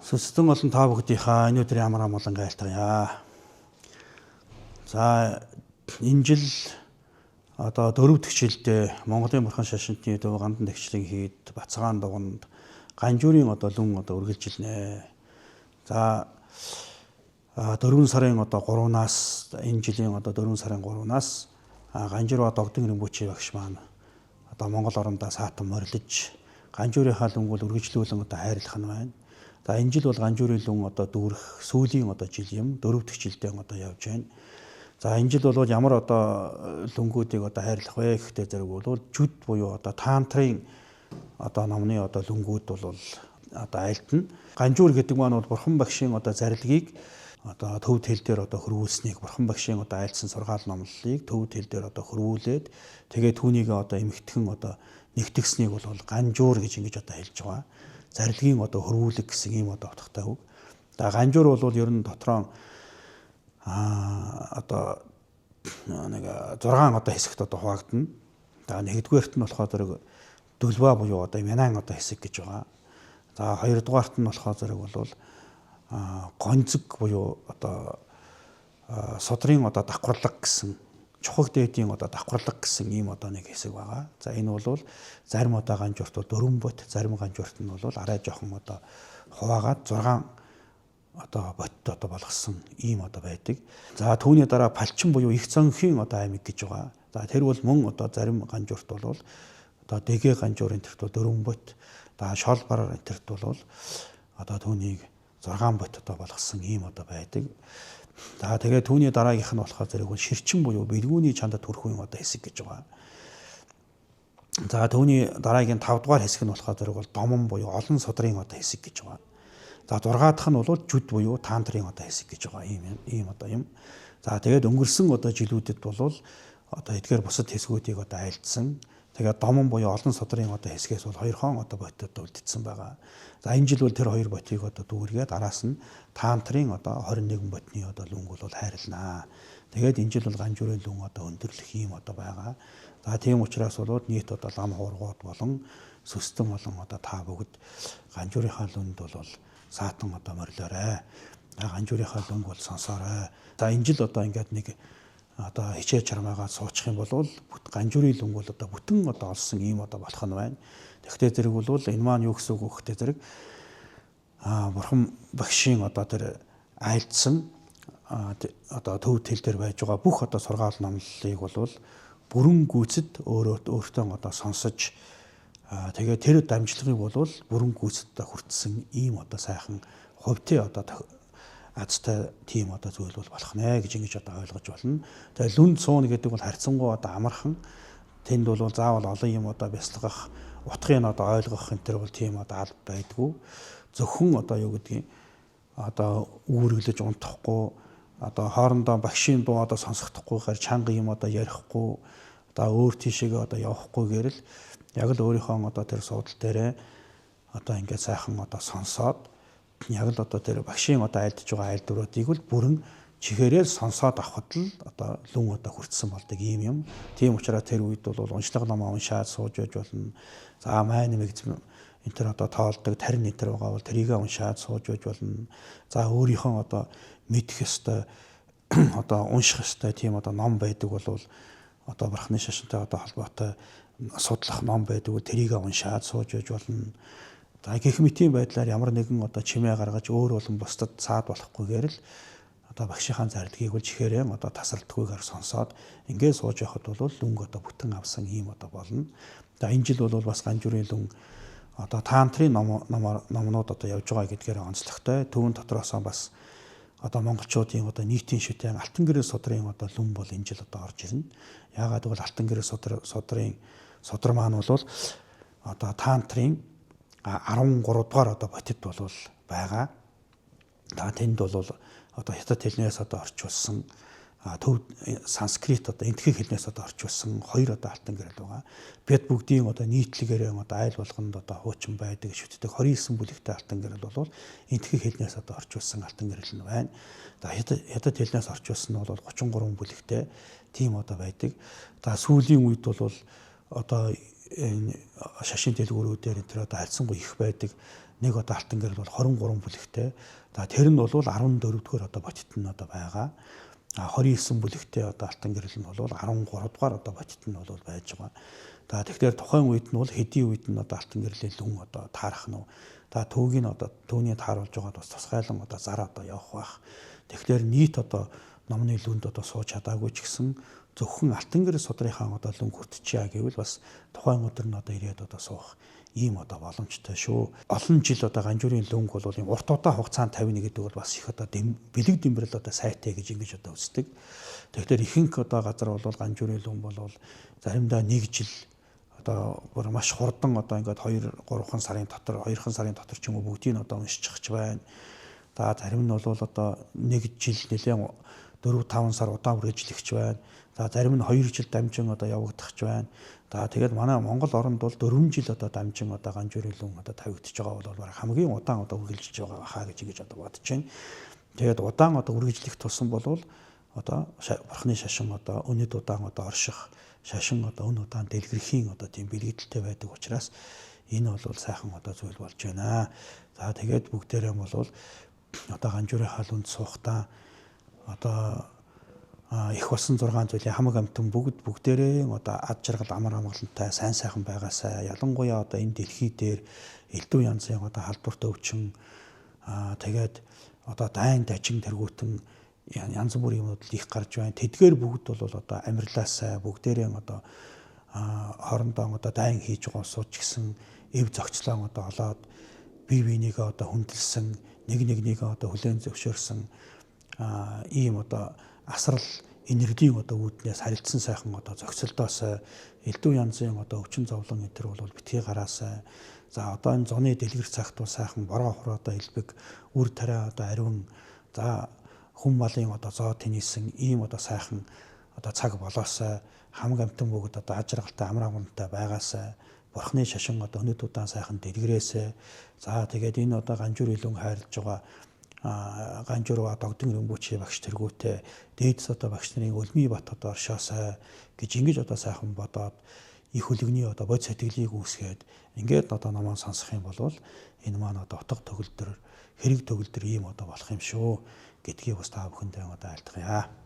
Сүсдэн олон та бүгдийнхаа энэ өдрийн амар амгалан айлтгая. За энэ жил одоо дөрөв дэх жилдээ Монголын бурхан шашинтны төв гандан тэгшлэн хийд Бацгаан дуганд Ганжуурын одоо лүн одоо үргэлжилнэ. За 4 сарын одоо 3-наас энэ жилийн одоо 4 сарын 3-наас Ганжуур ба Догдон Ринбүчи багш маань одоо Монгол орондоо саатан морилж Ганжуурынхаа лүнг бол үргэлжлүүлэн одоо хайрлах нь байна. За энэ жил бол Ганжуурын лүн одоо дүүрэх сүүлийн одоо жил юм. Дөрөв дэх жилдээ одоо явж байна. За энэ жил бол ямар одоо лүнгүүдийг одоо хайрлах вэ гэхдээ зэрэг бол жүд буюу одоо тантрын одоо номны одоо лүнгүүд бол одоо айлтна. Ганжуур гэдэг маань бол бурхан багшийн одоо зарилгийг одоо төв тэл дээр одоо хөрвүүлснийг бурхан багшийн одоо айлтсан сургаал номлолыг төв тэл дээр одоо хөрвүүлээд тэгээ түүнийг одоо эмхтгэн одоо нэгтгснийг бол ганжуур гэж ингэж одоо хэлж байгаа. Зарилгийн одоо хөрвүүлэг гэсэн ийм одоо утгатай үг. За ганжуур бол ер нь дотроо одоо нэг 6 одоо хэсэгт одоо хуваагдана. За нэгдүгээрт нь болохоор зэрэг дөлваа буюу одоо янаан одоо хэсэг гэж байгаа. За хоёрдугаарт нь болохоор зэрэг бол гонзог буюу одоо судрын одоо давхарлаг гэсэн чухаг дээдийн одоо давхарлаг гэсэн ийм одоо нэг хэсэг байгаа. За энэ бол зарим одоо ганжуурт бол 4 бот, зарим ганжуурт нь бол арай жоохон одоо хуваагаад 6 одоо ботт одоо болгосон ийм одоо байдаг. За түүний дараа палчин буюу их цонхийн одоо аймаг гэж байгаа. За тэр бол мөн одоо зарим ганжуурт бол одоо дэгэ ганжуурын тэрт бол 4 бот, за шол бар тэрт бол одоо түүнийг 6 бот одоо болгосон ийм одоо байдаг. За тэгээ түүний дараагийнх нь болохоор зэрэг бол ширчин буюу бэлгүүний чандад төрхөн одоо хэсэг гэж байгаа. За түүний дараагийн 5 дугаар хэсэг нь болохоор зэрэг бол домон буюу олон судрын одоо хэсэг гэж байгаа. За 6 дахь нь бол жүд буюу тантрын одоо хэсэг гэж байгаа ийм одоо юм. За тэгээд өнгөрсөн одоо жилүүдэд бол одоо эдгээр бусад хэсгүүдийг одоо айлдсан. Тэгээд домон буюу олон судрын одоо хэсгээс бол хоёрхон одоо бот одоо үлдсэн байгаа. За энэ жил бол тэр хоёр ботыг одоо дүүргээд араас нь тантрын одоо 21 ботны одоо лүнг бол хайрлнаа. Тэгээд энэ жил бол Ганжуурын лүн одоо өндөрлөх юм одоо байгаа. За тийм учраас бол нийт одоо лам хуургууд болон сүстэн болон одоо та бүгд Ганжуурынхаа лүнд бол саатан одоо морилоорой. Ганжуурынхаа лүнг бол сонсоорой. За энэ жил одоо ингээд нэг одоо хичээж чармаагаад суучих юм бол Ганжуурын лүнг бол одоо бүтэн одоо олсон ийм одоо болох нь байна. Тэгвэл зэрэг бол энэ маань юу гэсэн үг вэ гэхдээ зэрэг бурхан багшийн одоо тэр айлдсан одоо төв тэл дээр байж байгаа бүх одоо сургаал номлолыг бол бүрэн гүйцэд өөртөө одоо сонсож тэгээ тэр дамжлагыг бол бүрэн гүйцэд хүртсэн ийм одоо сайхан хувьтай одоо азтай тийм одоо зүйл бол болох нэ гэж ингэж одоо ойлгож байна. Тэгээ лүнд сууна гэдэг бол харьцангуй одоо амархан. Тэнд бол заавал олон юм одоо бясалгах, утгыг нь одоо ойлгох энэ төр бол тийм одоо алба байдгүй. Зөвхөн одоо юу гэдгийг одоо үүргэлж унтахгүй, одоо хоорондоо багшийн дуу одоо сонсохдохгүйгээр чанга юм одоо ярихгүй, одоо өөр тийшээгээ одоо явахгүйгээр л яг л өөрийнхөө одоо тэр суудал дээрээ одоо ингээд сайхан одоо сонсоод яг л одоо тэр багшийн одоо айлдж байгаа айлдваруудыг л бүрэн чихээрээ сонсоод авахд л одоо лүн одоо хүртсэн болдог ийм юм. Тийм учраас тэр үед бол уншлага номоо уншаад сууж байж болно. За май нэмэгц энэ төр одоо тоолдог тарин энэ төр байгаа бол тэрийгэ уншаад сууж байж болно. За өөрийнхөө одоо мэдэх ёстой одоо унших ёстой тийм одоо ном байдаг бол одоо бурхны шашинтай одоо холбоотой судлах ном байдаг бол тэрийгэ уншаад сууж байж болно. За гэх мэтийн байдлаар ямар нэгэн одоо чимээ гаргаж өөр болон бусдад цаад болохгүйгээр л одоо багшийнхаа зарилгийг бол чихээрээ одоо тасралтгүйгээр сонсоод ингээд сууж явахад бол лүнг одоо бүтэн авсан ийм одоо болно. За энэ жил бол бас Ганжуурын лүн одоо тантрын номнууд одоо явж байгаа гэдгээр онцлогтой. Түүн дотроосоо бас одоо монголчуудын одоо нийтийн шүтэн Алтан гэрэл судрын одоо лүн бол энэ жил одоо орж ирнэ. Яагаад гэвэл Алтан гэрэл судрын судар маань бол одоо тантрын 13 дугаар одоо ботид бол байгаа. За тэнд бол одоо хятад хэлнээс одоо орчуулсан төв санскрит одоо энтхэг хэлнээс одоо орчуулсан хоёр одоо алтан гэрэл байгаа. Бид бүгдийн одоо нийтлэгээрээ одоо айл болгонд одоо хуучин байдаг шүтдэг 29 бүлэгтэй алтан гэрэл бол энтхэг хэлнээс одоо орчуулсан алтан гэрэл нь байна. За хятад хэлнээс орчуулсан нь бол 33 бүлэгтэй тийм одоо байдаг. За сүүлийн үед бол одоо энэ шашин дэлгүүрүүдээр энэ төр одоо харьцангуй их байдаг. Нэг одоо алтан гэрэл бол 23 бүлэгтэй. За тэр нь бол 14 дугаар одоо бодит нь одоо байгаа. А 29 бүлэгтэй одоо алтан гэрэл нь бол 13 дугаар одоо бодит нь бол байж байгаа. За тэгэхээр тухайн үед нь бол хэдийн үед нь одоо алтан гэрлийн лүн одоо таарах нь. За түүгийг одоо түүний тааруулж байгаад бас тусгайлан одоо зар одоо явах байх. Тэгэхээр нийт одоо номны лүнд одоо сууж чадаагүй ч гэсэн зөвхөн алтан гэрэл судрынхаа одоо лүн хүртчихье гэвэл бас тухайн өдөр нь одоо ирээд одоо суух ийм одоо боломжтой шүү. Олон жил одоо ганжуурын лүнг бол ийм урт удаан хугацаанд тавина гэдэг бол бас их одоо бэлэг дэмбэрэл одоо сайтай гэж ингэж одоо үздэг. Тэгэхээр ихэнх одоо газар бол ганжуурын лүн бол заримдаа 1 жил одоо бүр маш хурдан одоо ингээд 2 3 сарын дотор 2 сарын дотор ч юм уу бүгдийг нь одоо уншчих байна. За зарим нь бол одоо 1 жил нэлээд 4 5 сар удаан үргэлжлэгч байна. За зарим нь 2 жил дамжин одоо явагдах ч байна. За тэгээд манай Монгол оронд бол 4 жил одоо дамжин одоо ганжуурын лүн одоо тавигдчихж байгаа бол бараг хамгийн удаан одоо үргэлжилж байгаа хаа гэж ингэж одоо бодож байна. Тэгээд удаан одоо үргэлжлэх тусам бол одоо бурхны шашин одоо өнөд удаан одоо орших шашин одоо өн удаан дэлгэрхийн одоо тийм бэлэгдэлтэй байдаг учраас энэ бол сайхан одоо зүйл болж байна. За тэгээд бүгдээрээ бол одоо ганжуурын хаалунд суухдаа одоо их болсон 6 зүйлийн хамаг амтан бүгдээрээ одоо ад жаргал амар амгалантай сайн сайхан байгаасай. Ялангуяа одоо энэ дэлхий дээр элдв янзын одоо халдварт өвчин тэгээд одоо дайн дажин тэргүүтэн янз бүрийн юмнууд л их гарч байна. Тэдгээр бүгд бол одоо амьдралаасаа бүгдээрээ одоо хоорондоо одоо дайн хийж байгаа улсууд ч гэсэн эв зохицлон одоо олоод бие биенийгээ одоо хүндэлсэн, нэг нэгнийгээ одоо хүлээн зөвшөөрсөн ийм одоо асрал энергийн одоо үүднээс харилцсан сайхан одоо зохицолдоос элдв янзын одоо өвчин зовлон энэ төр бол битгий гараасай. За одоо энэ зуны дэлгэр цагт бол сайхан бороо хуроо одоо элбэг үр тариа одоо ариун за хүн малын одоо зоо тэнийсэн ийм одоо сайхан одоо цаг болоосай. Хамаг амтан бүгд одоо аж аргалтай амар амгалантай байгаасай. Бурхны шашин одоо өнөд удаан сайхан дэлгэрээсэй. За тэгээд энэ одоо ганжуур илүүн хайрлаж байгаа ганжуурва догдон рэмбүүчи багш тэргүүтээ дээдс одоо багш нарын өлмий бат одоо оршоосай гэж ингэж одоо сайхан бодоод их хүлэгний одоо бод сэтгэлийг үүсгээд ингээд одоо номоо сонсох юм бол энэ маань одоо утга төгөлдөр хэрэг төгөлдөр ийм одоо болох юм шүү гэдгийг бас та бүхэндээ одоо айлтгая.